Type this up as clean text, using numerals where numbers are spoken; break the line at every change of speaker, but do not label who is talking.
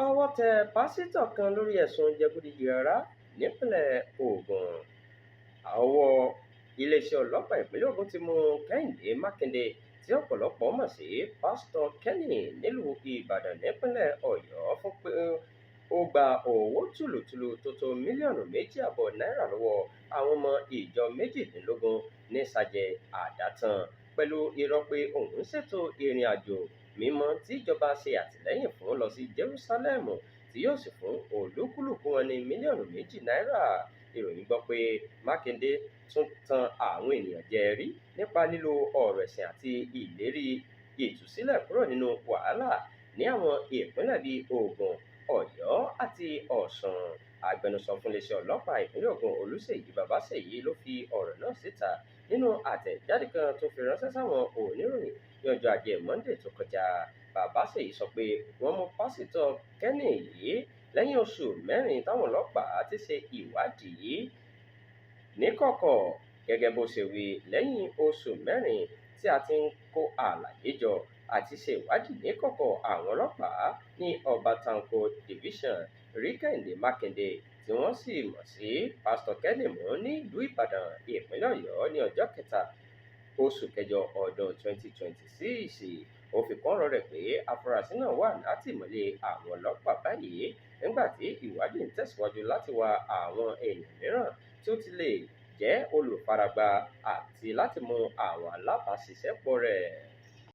Ọwọ́ tẹ pásítọ̀ kan lórí ẹ̀sùn jẹgúdújẹrá nípínlẹ̀ Ògùn. Ọwọ́ iléeṣẹ́ ọlọ́pàá ìpínlẹ̀ Ògùn ti mú Kẹ́hìndé Mákindé tí ọ̀pọ̀lọpọ̀ mọ̀ sí Pásítọ̀ Kenny nílùú Ìbàdàn nípínlẹ̀ Ọ̀yọ́ fún pé ó gba owó tùlùtùlù tó tó mílíọ̀nù 2.5 náírà lọ́wọ́ àwọn ọmọ ìjọ 18 ní Sàjẹ Àdàtàn pẹ̀lú irọ́ pé òun ń ṣètò ìrìn àjò mímọ́ tí ìjọba ṣe àtìlẹ́yìn fún lọ sí Jerusalem tí yóò sì fún olúkúlùkù wọn ní mílíọ̀nù 2 náírà. Ìròyìn gbọ́ pé Mákindé tún tan àwọn ènìyàn jẹ rí nípa lílo ọ̀rọ̀ ẹ̀sìn àti ìlérí ìtúsílẹ̀ kúrò nínú wàhálà ní àwọn ìpínlẹ̀ bíi Ògùn, Ọ̀yọ́ àti Ọ̀ṣun. Agbẹnusọ fún iléeṣẹ́ ọlọ́pàá ìpínlẹ̀ Ògùn Olúṣèyí Babáṣèyí ló fi ọ̀rọ̀ náà síta nínú àtẹ̀jáde kan tó fi ránṣẹ́ sáwọn oníròyìn ní ọjọ́ Ajé Monday tó kọjá. Babáṣèyí sọ pé wọ́n mú Pásítọ̀ Kenny yìí lẹ́yìn oṣù 4 táwọn ọlọ́pàá ti ṣe ìwádìí níkọ̀kọ̀. Gẹ́gẹ́ bó ṣe wí, lẹ́yìn oṣù 4 tí a ti ń kó àlàyé jọ àti ṣe ìwádìí níkọ̀kọ̀, àwọn ọlọ́pàá ní Ọbátanko Division rí Kẹ́hìndé Mákindé tí wọ́n sì mọ̀ sí Pásítọ̀ Kenny mú nílùú Ìbàdàn, ìpínlẹ̀ Ọ̀yọ́ ní ọjọ́ 3 oṣù kẹjọ ọdún 2026. Ó fi kún ọ̀rọ̀ rẹ̀ pé afurasí náà wà látìmọ́lé àwọn ọlọ́pàá báyìí nígbà tí ìwádìí ń tẹ̀síwájú láti wá àwọn èèyàn mìíràn tí ó ti lè jẹ́ olùfaragbá àti láti mú àwọn alábàáṣiṣẹ́pọ̀ rẹ̀.